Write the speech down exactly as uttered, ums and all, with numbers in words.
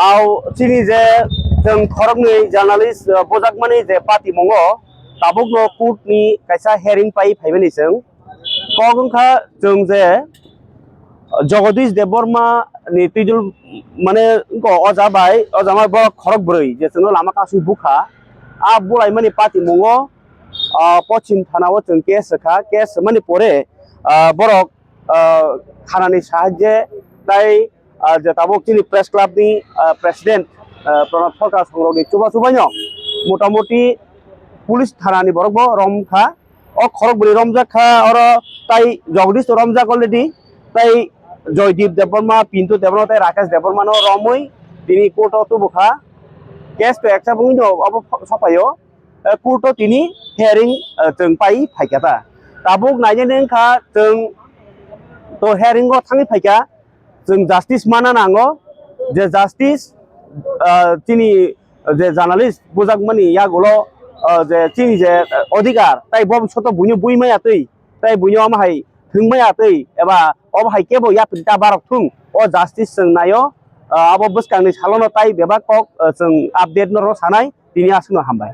Au chini je chwng khoroknwi journalist, uh, bujakmani je patimungo, tabukno court ni kaisa hearing pai phaimani chwng. Kok wngkha chwng je Jagadish Debbarma ni twijol mane wngkha oja bai, oja ma borok khorok bwrwi je chwngno lama kasui bukha. A bulaimani patimungo, uh, Pochim Thana o chwng case rwkha. Case rwmani pore, uh, borok, uh, thanani sahajye tai, uh, je tabuk chini press club ni, uh, president, uh, Pranab Sarkar songrokni chuba chubaino motamoti police thanani borokbo romkha. O khorok bwrwi romjak kha, oro tai Jagadish to romjak already, tai Joydeep Debbarma, Pintu Debbarma tai Rakesh Debbarma no romwi tini court o tubu kha. Case to accept wngwi no obo sopaio. Eh, court o tini hearing, eh, chwng pai phaikha ta. Tabuk nainani wngkha chwng to hearing o thangwi phaikha, chwng justice mana nango, je justice, ah, chini je journalist bujakmani yagulo, ah, je chini je, ah, odhikar, tai bo soto buino bui maya twi, tai buino ama hai thwng maya twi, eba obo hai kebo yapri ta barok thung, o justice chwng naio, ah, abo bwskangni salono tai bebak kok, ah, chwng update no rw sanai, tini aswkno hambai.